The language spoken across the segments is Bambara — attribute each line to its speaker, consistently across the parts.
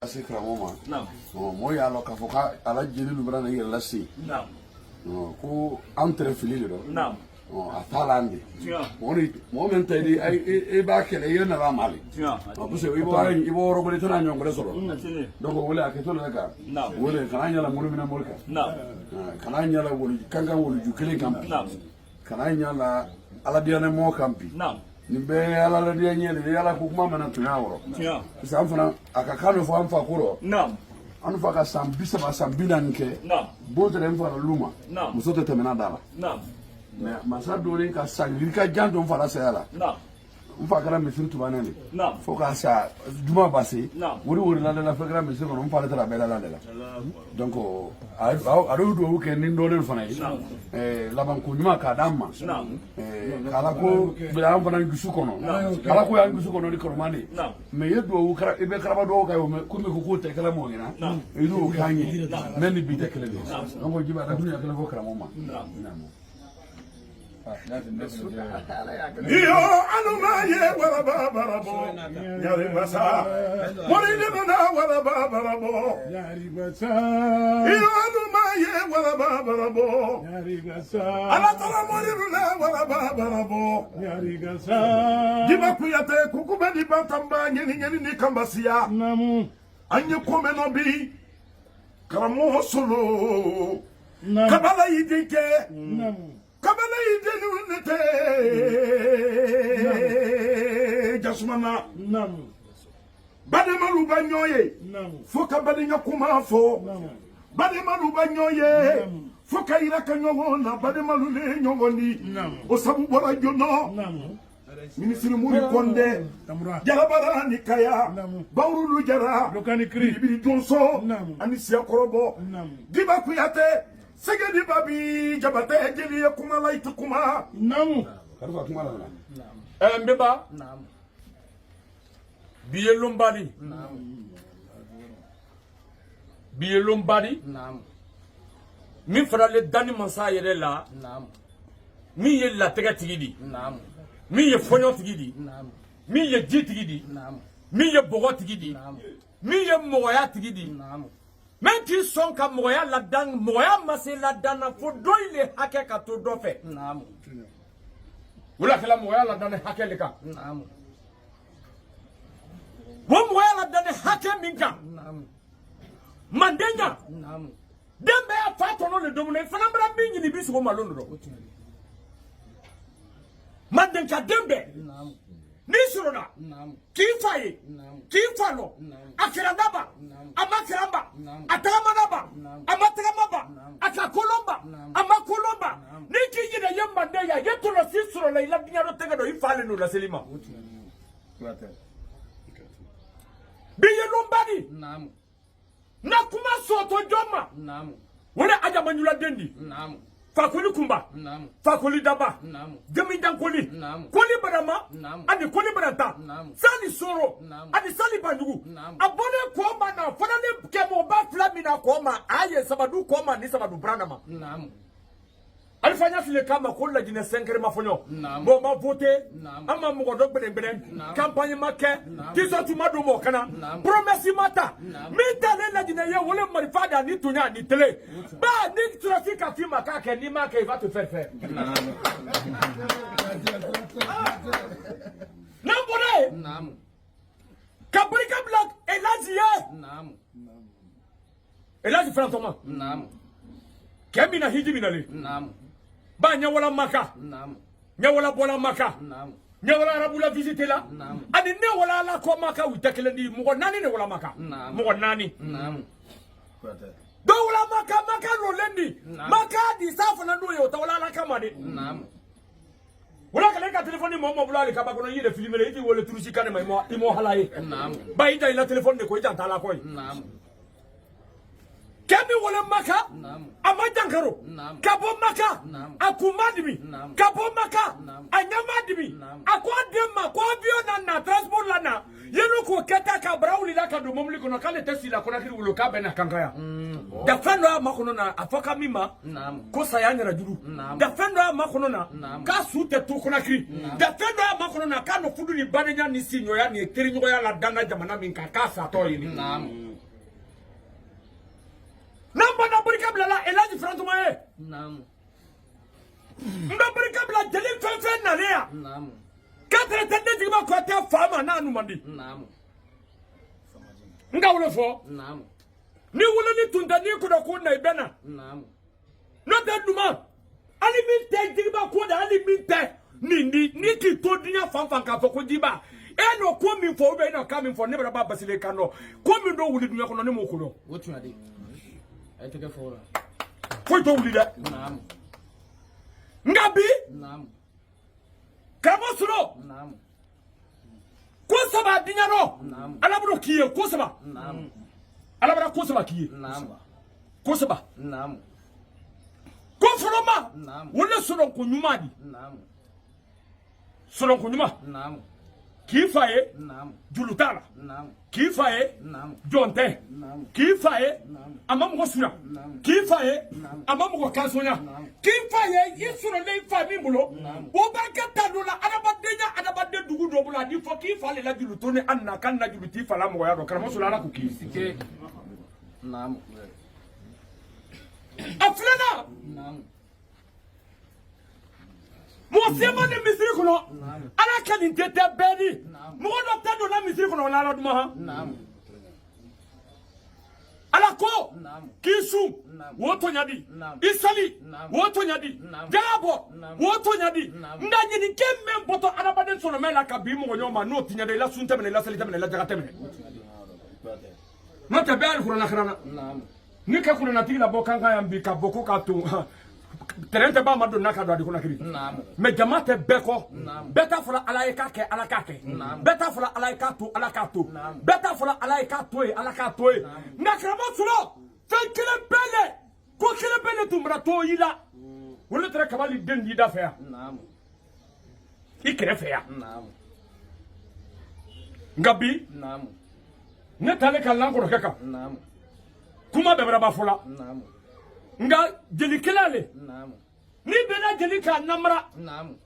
Speaker 1: Se karamɔgɔ ma, mɔgɔ y'a lɔn k'a fɔ k'a la jeli lu bara na yɛrɛ lase ko an tɛrɛ fili de dɔn, a t'a la an de mɔgɔ min ta i b'a kɛlɛ, i ye nana ma le parce que i b'o yɔrɔ wɛrɛ, i tɛna ɲɔgɔn wɛrɛ sɔrɔ. Donc o wele a kɛtɔ la kan wele kana ɲɛla muru minɛ mori kan, kana ɲɛla wolo kankan woloju kelen kan bi, kana ɲɛla ala diyanɛ mɔgɔ kan bi. Nin bɛɛ ye ala ladiya ɲɛ de ye. Ala ko kuma mɛna tunya wɔrɔ, parce que an fana a ka kan dɔ fɔ an fa ko rɔ. An fa ka san 30, san 40 kɛ bon tɛrɛ n fa la lu ma, muso tɛ tɛmɛna da la. Mais masa dɔɔnin ka san yirika jan don n fa la saya la. N fa kɛra misiri tubanɛ de fo k'a sa juma base wori wori la de la, fo kɛra misiri kɔnɔ. N fa de taara bɛɛ la de la. Donc a y'o duwawu kɛ ni dɔɔnin fana ye labanko ɲuman k'a d'an ma, k'ala ko bila an fana dusu kɔnɔ. Ala ko y'an dusu kɔnɔ ni kɔrɔman de. Mais i ye duwawu, i bɛ karaba duwawu kɛ, komi ko k'o tɛ kɛla mɔgɔ ɲɛna, i y'o k'an ye, mais ni bi tɛ kelen de. Donc jiba da tun kelen fɔ karamɔgɔ ma.
Speaker 2: Iyo anuma ye waraba barabo nyari masa mori de na waraba barabo
Speaker 3: nyari masa.
Speaker 2: Iyo anuma ye waraba barabo
Speaker 3: nyari masa.
Speaker 2: Ala tara mori la waraba barabo
Speaker 3: nyari masa.
Speaker 2: Jiba kuyate kukube ni batamba nyeni nyeni ni kambasiya
Speaker 3: namu
Speaker 2: anye kome no bi karamɔgɔ solo kabala y'i denkɛ
Speaker 3: namu
Speaker 2: kabala y'i den ne tɛ jasuma na
Speaker 3: namu
Speaker 2: bademalu ba ɲɔ ye
Speaker 3: namu
Speaker 2: fo ka badenya kuma fɔ
Speaker 3: namu
Speaker 2: bademalu ba ɲɔ ye fo ka yira ka ɲɔgɔn na, bademalu le ɲɔgɔn di. O sabu bɔra jɔnɔ
Speaker 3: namu
Speaker 2: minisiri Muri Kɔndɛ Jalabara ni Kaya Bawurulu Jara
Speaker 3: Lokani Kiri
Speaker 2: Bibiri Donso
Speaker 3: Naamu.
Speaker 2: ani Siyakɔrɔbɔ
Speaker 3: Naamu.
Speaker 2: Diba Kuyate Sɛgɛdi Babi Jabatɛ jeli ye kuma la i tɛ kuma.
Speaker 3: Namu.
Speaker 1: Karifa kuma la.
Speaker 4: N bɛnba, bi ye lonba di, bi ye lonba di min faralen danni masa yɛrɛ la, min ye latigɛ tigi di, min ye fɔɲɔ tigi di, min ye ji tigi di, min ye bɔgɔ tigi di, min ye mɔgɔya tigi di, min t'i sɔn ka mɔgɔya ladan, mɔgɔya ma se ladan na fo dɔ in le hakɛ ka to dɔ fɛ. O la kɛla mɔgɔya ladanni hakɛ le kan. O mɔgɔya ladanni hakɛ min kan, manden ɲa den bɛɛ y'a fa tɔnɔ le domina, i fana bɛra min ɲini, i b'i sogo malo dɔrɔn. Manden ka den bɛɛ n'i sɔrɔla k'i fa ye, k'i fa lɔ, a kɛra ba, a ma kɛra ba, a tagamana ba, a ma tagama ba, a ka kolon ba, a ma kolon ba, n'i k'i yɛrɛ ye manden ye, a ye tɔlɔsi sɔrɔ la i la diɲɛ dɔ tɛgɛ dɔ i fa le n'o laseli ma. Bi ye lonba di na kuma sɔtɔ jɔn ma, o de ajamanjula den di Fakoli Kunba, Fakoli Daba, Jamijankoli, Koli Barama ani Koli Barata, Sali Soro ani Sali Banjugu. A bɔlen kɔ ma na fana ne kɛmɔba fila min na kɔ ma, a ye Sabadu kɔ ma ni Sabadu Burana ma. Alifa Ɲasile k'a ma ko Lajinɛ sɛnkɛrɛ ma fɔɲɔ bon ma voté, an ma mɔgɔ dɔ gbɛdɛgbɛdɛ, campagne ma kɛ, t-shirt ma don mɔgɔ kana, promesse ma ta. Min t'ale Lajinɛ ye, wele marifa da ni toɲa ni télé ba ni sɔrɔsi ka f'i ma k'a kɛ, n'i m'a kɛ, il va te faire faire. N'an bɔra yen ka barika bila Elaji ye, Elaji Farantɔma kɛ min na hiji min nalen ba ɲɛwala Maka, ɲɛwala bɔla Maka, ɲɛwala arabula visite la ani ne wala ala kɔ Maka, u tɛ kelen di. Mɔgɔ naani de wala Maka, mɔgɔ naani dɔw wala Maka, Maka lolen di Maka di sa fana n'o ye, o tɛ wala ala kama de. Wala kale ka telefɔni mɔgɔ mɔgɔ bolo hali kaba kɔnɔ, i yɛrɛ filmé la, i t'i wele turusi kan de ma, i m'o hala ye ba i dan i la telefɔni de ko i jan t'a la kɔ ye. Kɛ min wele Maka, a ma jankaro ka bɔ Maka, a kun ma dimi ka bɔ Maka, a ɲɛ ma dimi, a ko a den ma ko avion na na transport la na yenu k'o kɛ ta ka bara wulila ka don mobili kɔnɔ k'ale tɛ si la Conakry wolo k'a bɛ na Kankaya. Da fɛn dɔ y'a makɔnɔ na, a fɔ ka min ma ko saya ɲɛna juru. Da fɛn dɔ y'a makɔnɔ na k'a su tɛ to Conakry. Da fɛn dɔ y'a makɔnɔ na k'a nɔ fudu ni badenya ni siɲɔya ni teriɲɔgɔnya la danga jamana min kan k'a satɔ ye nin. barika bila la Elaji Farantuma ye. N bɛ barika bila jeli fɛn fɛn nalen yan. K'a tɛrɛ tɛ ne Jigiba Kuyatɛ fa ma n'a nu man di. N ka wolo fɔ. Ni woloni tun tɛ n'i kɔnɔ ko na i bɛ na. N'o tɛ duman hali min tɛ Jigiba ko de hali min tɛ nin di n'i k'i to diɲɛ fan fan k'a fɔ ko Jigiba e n'o ko min fɔ ou bien e n'o kan min fɔ ne bɛna ba basilen kan dɔn ko min dɔ wuli diɲɛ kɔnɔ ne m'o ko dɔn.
Speaker 5: O tiɲɛ de. A ye tɛgɛ fɔ o la.
Speaker 4: Foyi t'o wuli dɛ. Nka bi. Karamɔgɔ Solo. Ko saba diɲɛ rɔ. Ala b'o k'i ye ko saba. Ala bɛna ko saba k'i ye. Ko saba. Ko fɔlɔ ma. O de sɔrɔ ko ɲuman di. Sɔrɔ ko ɲuman. K'i fa ye. Julu t'a la. K'i fa ye. Jɔn tɛ. K'i fa ye. A ma mɔgɔ sunya. K'i fa ye. A ma mɔgɔ kansonya. K'i fa ye i sɔrɔlen i fa min bolo. O b'a kɛ ta dɔ la adamadenya adamaden dugu dɔ bolo a di fɔ k'i fa le la julu to ni an na k'an na julu t'i fa la mɔgɔya dɔn karamɔgɔ Solo Ala k'o k'i ye. A filanan. Mɔgɔ sema ni misiri kɔnɔ ala ka nin tɛ tɛ bɛɛ di mɔgɔ dɔ tɛ donna misiri kɔnɔ o n'ala duman han ala ko k'i sun wo tɔɲa di i sali wo tɔɲa di jala bɔ wo tɔɲa di nka ɲininkɛ min bɔtɔ adamaden sɔnɔmɛ la ka bin mɔgɔ ɲɔgɔn ma n'o tiɲɛ dɛ i la sun tɛ minɛ i la sali tɛ minɛ i la jaga tɛ minɛ n'o tɛ bɛɛ hali kuranna karan na ni ka kurannatigi labɔ kan kan yan bi ka bɔ ko k'a to tɛrɛn tɛ b'a ma don n'a ka don a di Konakiri mais jama tɛ bɛɛ kɔ bɛɛ t'a fɔla ala ye k'a kɛ ala k'a kɛ bɛɛ t'a fɔla ala ye k'a to ala k'a to bɛɛ t'a fɔla ala ye k'a to yen ala k'a to yen nka karamɔgɔ Solo fɛn kelen bɛɛ le ko kelen bɛɛ le tun bɛna to i la o le tɛrɛ kabali den di da fɛ yan i kɛrɛfɛ yan nka bi ne taalen ka lan kɔrɔkɛ kan kuma bɛɛ bɛra b'a fɔ la nka jelikɛla le n'i bɛnna jeli k'a namara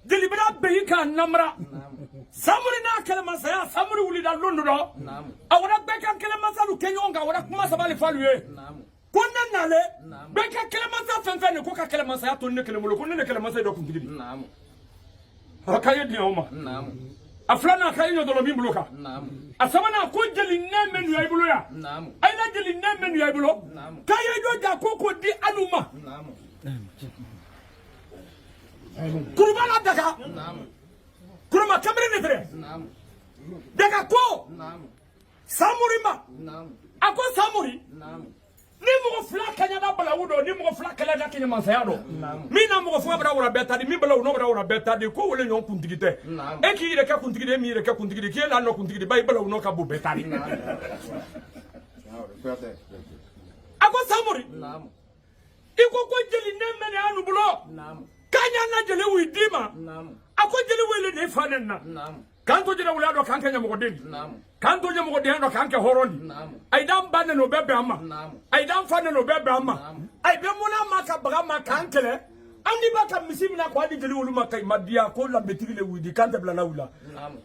Speaker 4: jeli bɛna bɛn k'a namara Samori n'a kɛlɛmasaya Samori wulila lon dɔ dɔ a wara bɛɛ ka kɛlɛmasalu kɛ ɲɔgɔn kan a wara kuma saba le f'alu ye ko ne nale bɛɛ ka kɛlɛmasa fɛn fɛn de ko ka kɛlɛmasaya to ne kelen bolo ko ne de kɛlɛmasa dɔ kuntigi di a k'a ye diɲɛ o ma a filanan k'a ye ɲɔdɔlɔ min bolo kan a sabanan ko jeli nɛ minnu y'a bolo yan a ye jeli nɛ minnu y'a bolo k'a ye jɔ ja ko k'o di alu ma kuruba la daga kuruma kamalen de tɛrɛ daga ko Samori ma a ko Samori ni mɔgɔ fila kaɲada balawu dɔ ni mɔgɔ fila kɛlɛda kɛɲɛ masaya dɔ min na mɔgɔ fanga bɛna wara bɛɛ ta di min balawu n'o bɛna wara bɛɛ ta di ko wele ɲɔgɔn kuntigi tɛ e k'i yɛrɛ kɛ kuntigi di e m'i yɛrɛ kɛ kuntigi di k'e la nɔ kuntigi di ba i balawu n'o ka bon bɛɛ ta di a ko Samori i ko ko jeli ne mɛnɛ anu bolo k'a ɲa na jeli w'i d'i ma a ko jeli wele ne fa ne na k'an to jɛnɛ wula dɔ k'an kɛ ɲɛmɔgɔden di k'an to ɲɛmɔgɔdenya dɔ k'an kɛ hɔrɔn di a ye d'an ba nɛni o bɛɛ bɛn an ma a ye d'an fa nɛni o bɛɛ bɛn an ma a ye bɛ mɔnɛ an ma ka baga ma k'an kɛlɛ an ni b'a ka misi minɛ k'a di jeli wolu ma ka i ma diya ko lanbetigi le wuli k'an tɛ bila la wula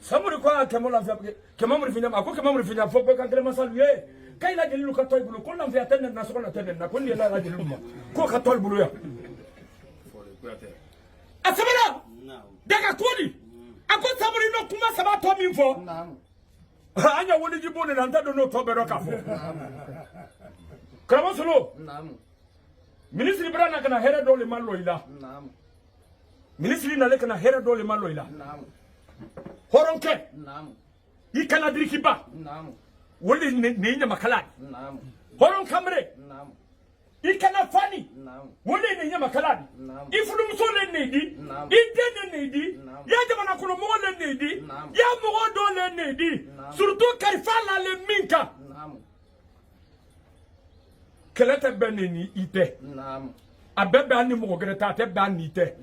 Speaker 4: Samori ko a kɛmɛ lafiya kɛmɛ mori finya a ko kɛmɛ mori finya fɔ bɛɛ ka kɛlɛ masalu ye k'a la jelilu ka tɔ i bolo ko lafiya tɛ nɛni na sɔgɔma tɛ nɛni na ko nin ye la jelilu ma k'o ka tɔ i bolo yan a sɛbɛnna daga ko di a ko Samori n'o kuma saba tɔ min fɔ an ya woliji bon de la an t'a dɔn n'o tɔ bɛɛ dɔn k'a fɔ karamɔgɔ Solo minisiri bɛra na ka na hɛrɛ dɔ le ma lɔ i la minisiri nale ka na hɛrɛ dɔ le ma lɔ i la hɔrɔnkɛ i kana dirikiba o le nin ɲamakala ye hɔrɔn kamere i kana fani o le nin ɲamakala di i furumuso le nin di i den le nin di i ya jamana kɔnɔ mɔgɔ le nin di i ya mɔgɔ dɔ le nin di surtout kalifa lale min kan kɛlɛ tɛ bɛn nin ni i tɛ a bɛɛ bɛn an ni mɔgɔ gɛrɛ tɛ a tɛ bɛn an ni tɛ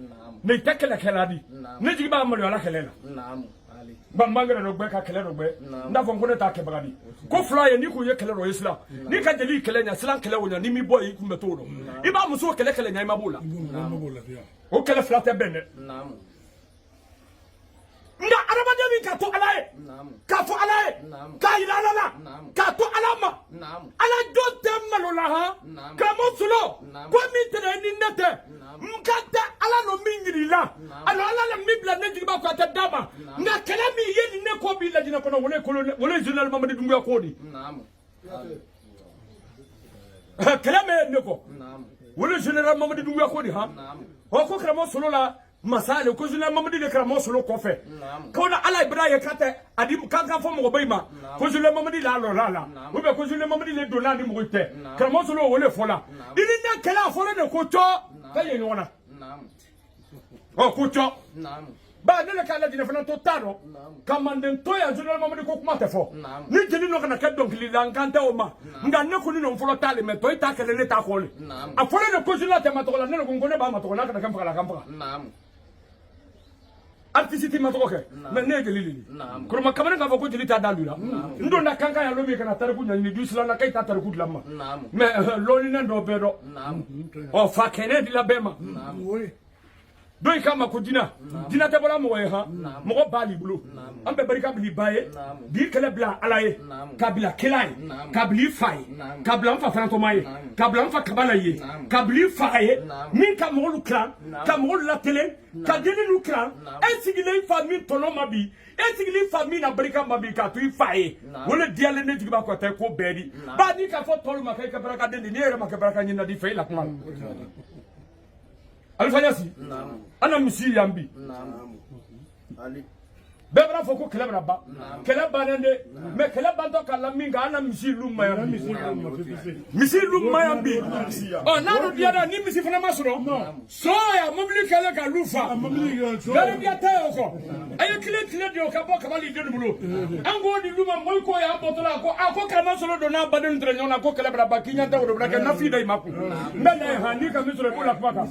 Speaker 4: ne tɛ kɛlɛkɛla di ne jigi b'a maloya kɛlɛ la n gɛrɛ dɔ gbɛ ka kɛlɛ dɔ gbɛ n t'a fɔ ko ne t'a kɛbaga di ko fila ye n'i kun ye kɛlɛ dɔ ye silan n'i ka jeli kɛlɛ ɲa silan kɛlɛ o ɲa n'i m'i bɔ yen i kun bɛ t'o dɔn i b'a muso kɛlɛ kɛlɛ ɲa i ma b'o la o kɛlɛ fila tɛ bɛn dɛ nka adamaden min ka to ala ye k'a fɔ ala ye k'a yira ala la k'a to ala ma ala jɔn tɛ malo la han karamɔgɔ Solo ko min tɛnɛ ni ne tɛ n ka tɛ ala nɔ min yiri la ani ala la min bila ne jigiba ko a tɛ d'a ma nka kɛlɛ min ye nin ne ko b'i lajinɛ kɔnɔ wole kolonɛ wole général Mamadi Doumbouya ko di kɛlɛ min ye ne kɔ wole général Mamadi Doumbouya ko di han o ko karamɔgɔ Solo la masa ale ko général Mamadi de karamɔgɔ Solo kɔfɛ ko na ala ye bɛna ye k'a tɛ a di k'an ka fɔ mɔgɔ bɛyi ma ko général Mamadi la lɔla la ou bien ko général Mamadi le donna ni mɔgɔ tɛ karamɔgɔ Solo o le fɔla i ni ne kɛlɛ a fɔlen de ko cɔ ka ye ɲɔgɔn na ɔ ko cɔ ba ne le k'a lajinɛ fana to t'a dɔn ka manden to yan général Mamadi ko kuma tɛ fɔ ni jeli nɔ kana kɛ dɔnkili la n kan tɛ o ma nka ne kɔni nɔ fɔlɔ t'ale mɛ tɔ i t'a kɛlɛ ne t'a kɔ le a fɔlen de ko général tɛ ma tɔgɔ la ne de ko ne b'a ma tɔgɔ n'a kana kɛ n faga la ka n faga artiste ti ma tɔgɔ kɛ mɛ ne ye jeli de ye kuruma kamalen k'a fɔ ko jeli t'a da lu la n donna kankan yan don min kana tariku ɲɛɲini du silanna k'i t'a tariku dilan ma mɛ lɔnninɛ dɔ bɛɛ dɔn ɔ fa kɛnɛ dila bɛɛ ma dɔw k'a ma ko jinɛ jinɛ tɛ bɔra mɔgɔ ye han mɔgɔ b'a l'i bolo an bɛ barika bila i ba ye bi kɛlɛ bila ala ye ka bila kira ye ka bila i fa ye ka bila n fa farantɔma ye ka bila n fa kabala ye ka bila i fa ye min ka mɔgɔw kiran ka mɔgɔw latelen ka denninw kiran e sigilen i fa min tɔnɔ ma bi e sigilen i fa min na barika ma bi k'a to i fa ye o le diyalen ne jigiba kɔ tɛ ko bɛɛ di ba n'i k'a fɔ tɔlu ma k'i ka baraka den di n'i yɛrɛ ma kɛ baraka ɲinina di fɛ i la kuma la Alifa Ɲasi an na misi yan bi bɛɛ b'a fɔ ko kɛlɛ bɛna ban kɛlɛ bannen de mɛ kɛlɛ bantɔ k'a la min kan an na misi lu ma yan bi misi lu ma yan bi ɔ n'a dun diyara ni misi fana ma sɔrɔ sɔn ya mobili kɛlen ka lu fa garibuya tɛ o kɔ a ye kile tile di o ka bɔ kabali den bolo an k'o di lu ma mɔyi ko y'an bɔtɔ la ko a ko karamɔgɔ Solo don n'a badenw tɛrɛ ɲɔgɔn na ko kɛlɛ bɛna ban k'i ɲɛ tɛ o de bɛna kɛ nafi da i ma kun n bɛ na ye han n'i ka min sɔrɔ i b'o la kuma kan.